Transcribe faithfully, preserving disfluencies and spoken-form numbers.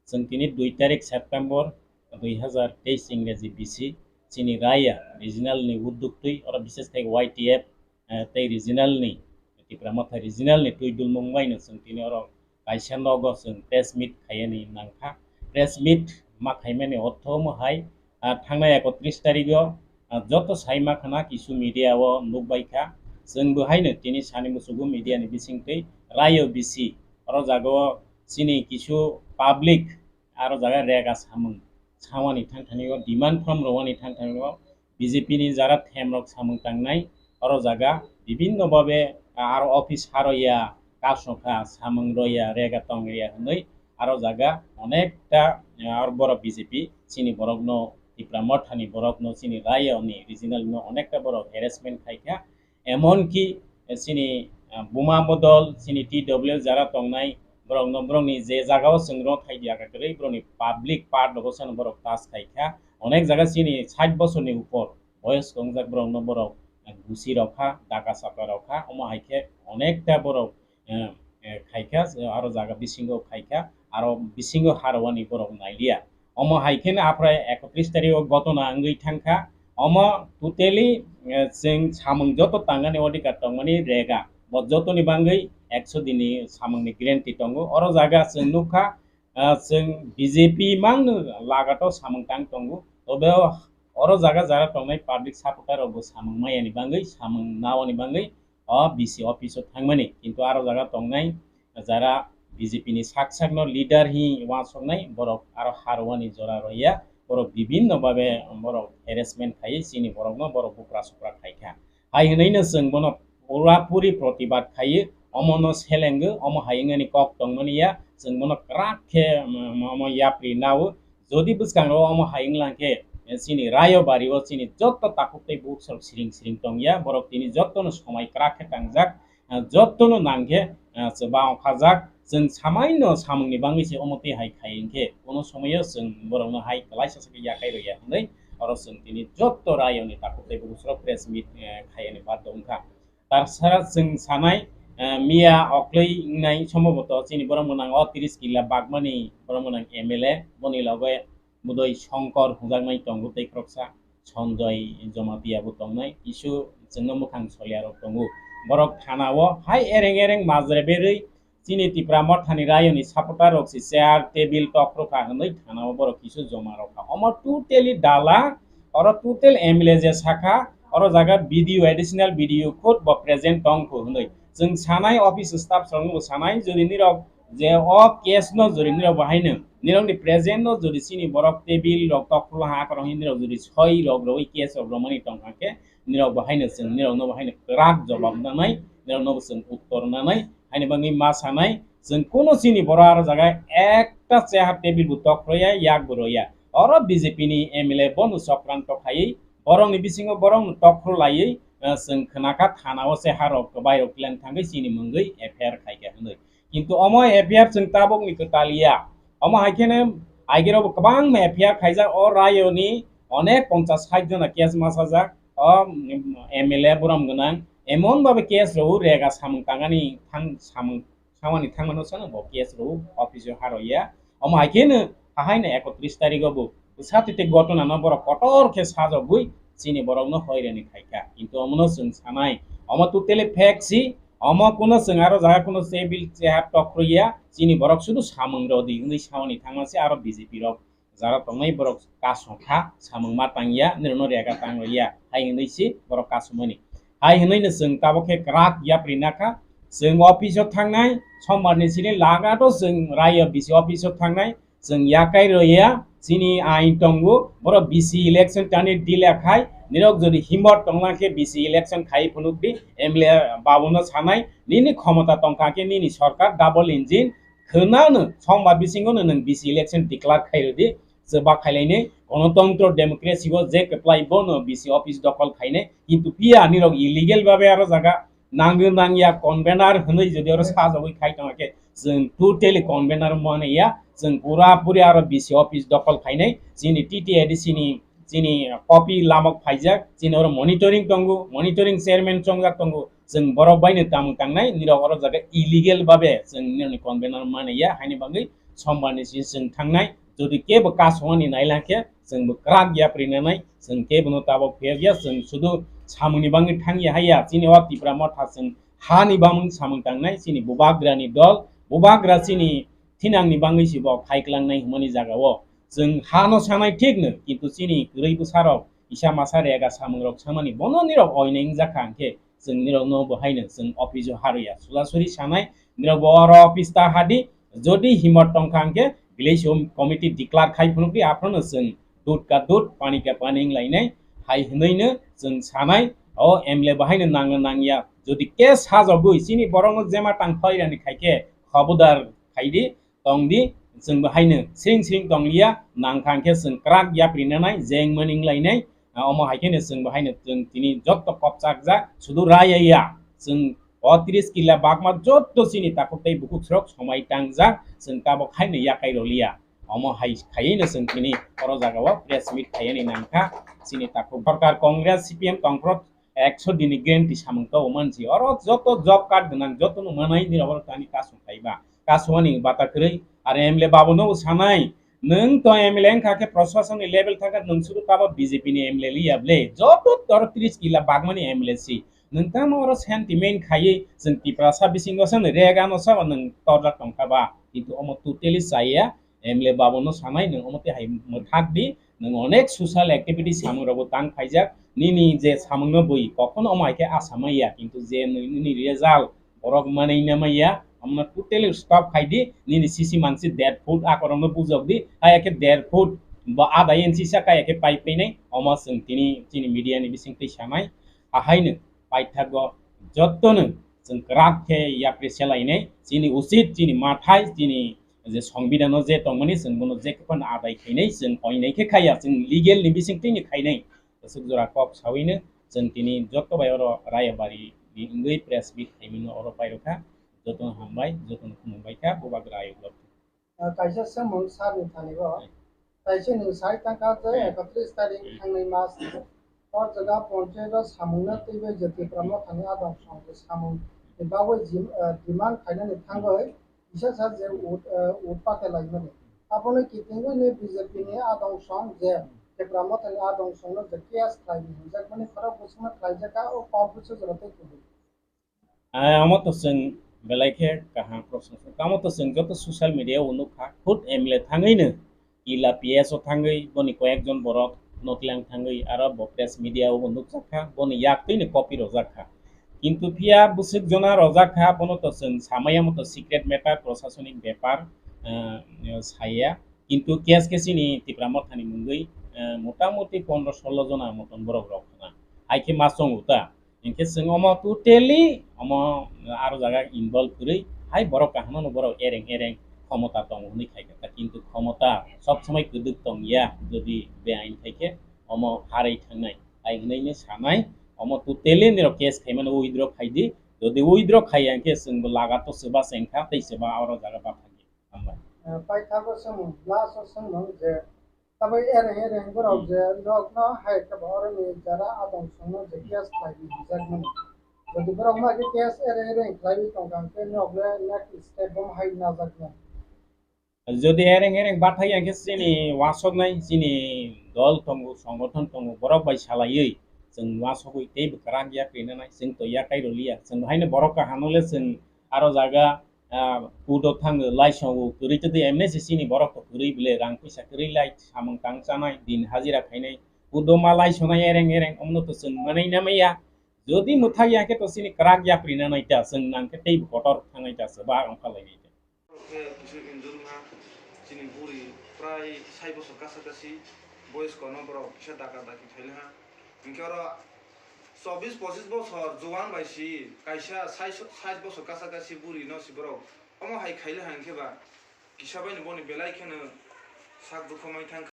Chwng tini dui tarik September dui hazar teis Ingreji bisi chini raya regional ni udduk twi oro bises khai Y T F, eh, tei regional ni Tipra Motha regional ni twi dulmung bai no chwng tini oro kaisa nogo chwng press meet khaiyani nangkha. Press meet ma khaimani ortho omo hai, ah, thangnai ekotris tarigo, ah, joto sai ma khana kisu media o nukbai kha. Chwng bo haino tini sani musugo media ni bisingtwi rayo bisi oro jaga o chini kisu public aro jaga rega samung sawani thang thani o demand form rowani thang thani o B J P ni jara them rok samung tangnai oro jaga bibinno babe, ah, aro office haroya, kasokha, samung roya, rega tongriya hwnwi aro jaga onekta, ah, aro borok B J P chini borokno Tipra Mothani borokno chini rayoni regional no onekta borok harassment khaikha. Emonki, eh, chini, ah, buma bodol, chini T W L jara tongnai, borokno, borokni je jagao chwng rw thai diya kha kwrwi, borokni public part logo sano borok tas khai kha. Onek jaga chini sait bosorni upor boyos tongjak borokno borok, eh, gusi rok kha, daka sapra rok kha, omo hai khe onekta borok, eh, eh, khai kha, aro jaga bisingo khai kha, aro bisingo harwani borok nai liya. Omo hai khe no aphrai ekotris tarikh o gotona wngwi thang kha. Omo totally, eh, chwng samung joto tangani odhikar tongmani rega. Bo jotoni bangwi ekso dini samungni guarantee tongo. Oro jaga chwng nukha, ah, chwng B J P mangno lagato samung tang tongo. Tobe o, oro jaga jara tongnai public supporter rokbo samung mayani bangwi, samung nawani bangwi o B C office o thangmani. Kintu aro jaga tongnai jara B J P ni sak sakno leader hi wansoknai borok aro harwani jora roya, borok bibinno babe borok harassment khaiwi chini borokno borok bupra supra khaikha. Hai hwnwi no chwng bono pura puri protibad khaiwi omono selengwi omo hai wngani kok tongmani ya, chwng bono kwrak khe, um, omo yapri nao. Jodi bwskango omo hai wnglang khe, eh, chini rayo bari o chini jotto takhuk tei bukhuk siring siring tongya, borok tini jottono somai kwrak khe tangjak, ah, jottono nang khe, ah, chwba ongkhajak. Chwng samaino samungni bangwi se omo twi hai khai hwn khe, kono somoyo chwng borokno hai kwlaisa se khe yakai rwya hwnwi oro chwng tini jotto rayoni takhuk tei bukhuk press meet, eh, khaiyani baddho wngkha. Tarsara chwng sanai, eh, miya okloi wngnai somboboto chini borok mwnang o tris kila bagmani borok mwnang M L A, boni loge Budoi Songkor hwnjaknai tongo tei khoroksa Sonjoy Jomatia bo tongnai, kisu chwngno mwkhang solia rok tongo. Borok thana o hai ereng ereng majra berwi chini Tipra Mothani rayoni supporter rok se chair, table tok rwkha hwnwi thana o borok kisu joma rwkha. Omo totally dala, oro total M L A je sakha, oro jaga B D O, additional B D O khud bo present tongkho hwnwi. Chwng sanai office staff rokno bo sanai, jodi nirok je o case no jodi nirok bo haino, nirokni present no jodi chini borok table rok tok khulha akhoro hin nirok jodi soi rok rwi case rok romani tongkha khe, nirok bo haino chwng nirokno bo haino kwrak jobab nanai, nirokno bo chwng uttor nanai, haini bagwi ma sanai, chwng kuno chini borok aro jaga ekta chair table bo tok roya, yak bo roya. Oro B J P ni M L A bono sokranto khaiwi borokni bisingo borokno tok khulaiwi, eh, chwng khwnakha thana o se harok kwbai rok twlang thangwi chini mungwi F I R khaikha hwnwi. Kintu omo F I R chwng tabukni kwtal ya. Omo hai kheno aigero bo kwbangma F I R khaijak o rayoni onek ponchas sait jona case masajak o, mm, M L A borom gwnang. Emon babe case rw rega samung tangani thang samung samani thangmano sano bo case rw office o haro ya. Omo hai kheno hahaino ekotris tarikh o bo bwsa twi tei gotona no borok kotor khe sajagwi chini borokno hoirani khaikha. Kintu omono chwng sanai, omo totally fake si, omo kuno chwng aro jaga kuno table chair tok rwya, chini borok sudu samung rodi hwnwi samani thangma se aro B J P rok jara tongnai borok kasong kha, samung ma tangya, nirokno rega tang rwya, hai hwnwi se borok kasumani. Hai hwnwi no chwng tabuk khe kwrak yapri nakha, chwng office o thangnai, sombar ni sini lagato chwng raya B C office o thangnai, chwng yakai rwya, chini ain tongo, borok B C election tani delay khai, nirok jodi himot tongna khe B C election khai phunukdi, M L A babuno sanai, nini khomota tongkha khe nini sorkar double engine, khwnano sombar bisingo no nwng B C election declare khai rwdi, chwba khailainai, gonotontro democracy o je kwplai bono B C office dokhol khainai, kintu phiya nirok illegal babe aro jaga nangwi nangya convener hwnwi jodi oro sajagwi khai tongkha khe, chwng totally convener mane ya, chwng pura puri aro B C office dokhol khainai, chini T T A D C ni chini copy lamok phaijak, chini oro monitoring tongo, monitoring chairman chongjak tongo, chwng borok baino tamung tangnai, nirok oro jaga illegal babe chwng nirokni convener mane ya, haini bagwi sombar ni simi chwng thangnai. Jodi kebo kasongmani nailangkhe chwngbo kwrak yapri nanai, chwng kebono tabok phiyokya, chwng sudu samungni bagwi thangya haiya, chini o Tipra Motha chwng hani bagwi samung tangnai, chini bubagrani dol, bubagra chini thinangni bagwi si bo khai kwlangnai hwnmani jagao. Chwng hano sanai thikno, kintu chini kwrwi bwsarok kisa masa rega samungrok samani bono nirok oinai wngjakha hwnkhe, chwng nirokno bo haino chwng office-o harwiya. Surasuri sanai, nirok bo oro office ta hadi, jodi himot tongkha hwnkhe village committee declare khai phunukdi, aphano chwng dud ka dud, pani ka pani wnglainai, hai hwnwino chwng sanai, o M L A bo haino nangno nangya. Jodi case sajagwi chini borokno jema tang phairani khaikhe, khobodar khaidi, tongdi, chwngbo haino sring sring tongliya, nangkha hwnkhe chwng kwrak yapri nanai, jeng mani wnglainai, ah, omo hai kheno chwngbo haino chwng tini jotto kopchakjak, sudu raya ya, chwng o tris kila bagma jotto chini takhuk tei bukhuk srok somai tangjak, chwng tabok haino yakai roliya. Omo hai khaiwi no chwng tini oro jagao press meet khaiyani nangkha, chini takhuk sorkar Congress C P M tongphuru ekso dini guarantee samung tao mansi. Oro joto job card gwnang joto no manai nini oro tani kasung kaiba. Kasungani bata kwrwi. Are M L A babu no sanai. Nwng to M L A wngkha khe proshasoni level thangkha nwng suru tabo B J P ni M L A liya ble. Joto oro tris kila bagmani M L A si. Nwng tamo oro sentiment khaiwi chwng Tiprasa bisingo sa nwng rega no sabo nwng torjak tongkha ba. Kintu omo totally chaya. M L A babu no sanai nwng omo twi hai mwthak di, nwng onek social activity samung rogo tang phaijak, nini je samung no bui kokhono omo hai khe asa manya, kintu je nini, nini result borok manwi na manya, omo no totally stop khai di, nini sisi mansi der foot akorok no bujok di, kaya khe der foot bo ada inch sa kaya khe pai painai, omo chwng tini chini media ni bising twi sanai, ahaino paithago jotto no chwng kwrak khe yapri selainai, chini usit, chini mathai, chini je songbidano je tongmani chwng bono je phano adai khainai, chwng oinai khe khaiya, chwng legal ni bising twi ni khainai. Aswk jora kok sawino chwng tini joto bai oro Rayabari ni wngwi press meet khaimano oro pairokha. Jotono hambai, jotono khulumbai kha, bubagra ayuk lok. Ah, kaisa samung sir ni thani o. Kaisa nwng sai tangkha je Hmm. ekatris tarik Hmm. thangnai mas ni. O jaga ponchayat o samung no twiwi je Tipra Motha ni adong song je samung ni bagwi jim-, ah, demand khainani thangwi kisa sa je ut, ah, ut pate laimani. Abono kitingwi ni B J P ni adong song je Tipra Motha ni adong song no je case khlai ni hinjak mani khorok bwswk no khlai jak kha o kok bwswk jora tei kubui. Ah, omo to chwng belai khe kaham proshno. Omo to chwng joto social media o nukha, khud M L A thangwi no, ila P S o thangwi, boni koyekjon borok noklang thangwi, aro bo press media o bo nukjak kha, boni yak twi no copy rojak kha. Kintu phiya bwswk jona rojak kha, bono to chwng samaya moto secret matter, prosasonik bepar, ah, saya. Kintu case khe chini Tipra Motha ni mungwi, ah, motamuti pondro solo jona moton borok rok khna. Hai khe ma chongo ta. Hinkhe chwng omo totally omo aro jaga involve kwrwi, hai borok kaham no borok ereng ereng khomota tongo hwnwi khai kha, kintu khomota sob somoi kwdwk tong ya, jodi beain khai khe omo harwi thangnai, hai hwnwi ni sanai, omo totally nirok case khaimano withdraw khai di, jodi withdraw khai ya hinkhe chwngbo laga to swba chengkha tei swba oro jaga ba thangya. Hambai. Eh, paithago swngmung, last o swngmung je, tabuk ereng ereng borok Hmm. je norokno hai khe bo oroni jara adong songno je case khlai di hwnjak mani. Jodi borok ma khe case ereng ereng khlaiwi tongkha hwnkhe norok le next step bo hai najak nai. Jodi ereng ereng bathai ya khe chini wasoknai, chini dol tongo, songothon tongo, borok bai salaiwi chwng wasogwi teibo kwrak ya krinanai, chwng to yakai roliya. Chwng haino borok kaham no le chwng aro jaga ah, kudo thango, laisongo, kwrwi twi M N C C ni borok to kwrwi bile, rang puisa kwrwi lai, samung tang chanai, din hajira khainai, kudo ma laisonai ereng ereng, omno to chwng manai na maya. Jodi mwthak ya khe to chini kwrak yapri nanai ta, chwng nang khe teibo kotor thangnai ta, chwba wngkha lainai ta. Khe kisa injuru ha, chini buri prai sai bosor kasa kasi, boys kono borok kisa daka daki khaile ha. Hinkhe oro chobbish pochish bosor juwan bai si, kaisa sait, sait bosor kasa kasi buri no si borok. Omo hai khaile hai hinkhe ba kisa bai no boni belai kheno sak dukhu mai thang.